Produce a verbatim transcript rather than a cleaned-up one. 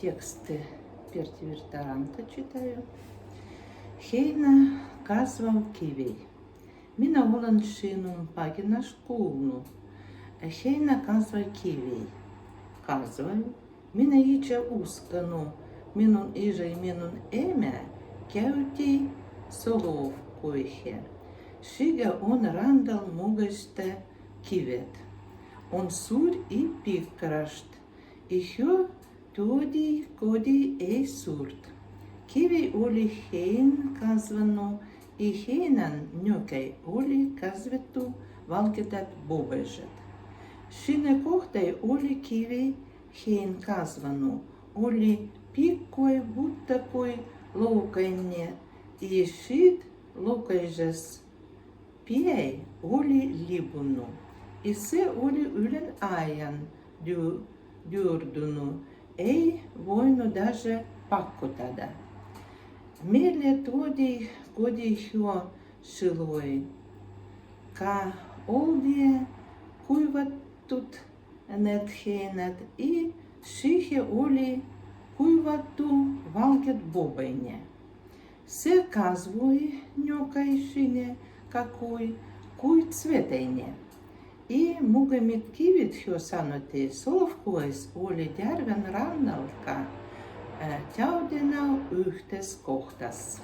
Текст Перти Виртаранта читаю. Хейна казвал кивей. Мина олан шийнум пагина шкулну. Хейна казва кивей. Казвал, мина ича ускану, минун ижи, минун эме кявти Соловкойхе. Шига он рандал мугашта кивет. Он сур и пик крашт. И хьо тоди-коди ей сурт. Кивей оли хейн казвану, и хейнан нёкай оли казвету валкедат бобайжат. Шийне кохтай оли кивей хейн казвану, оли пик кой, будто кой локайне, и шийд локайжас пияй оли либуну. И се оли уьлен аян дю-, дюрдуну, ей войну даже пак кутада. Меле тоди-коди хьо шылой ка олди куйватут нетхенат и шихе оли куйвату валкед бобайне. Се казвой нёкай шийне, какой куй цветайне. И мугамид кивид хьо санути Соловкойс оли дярвен рандал ка, э, тявденал уьхтес кохтас.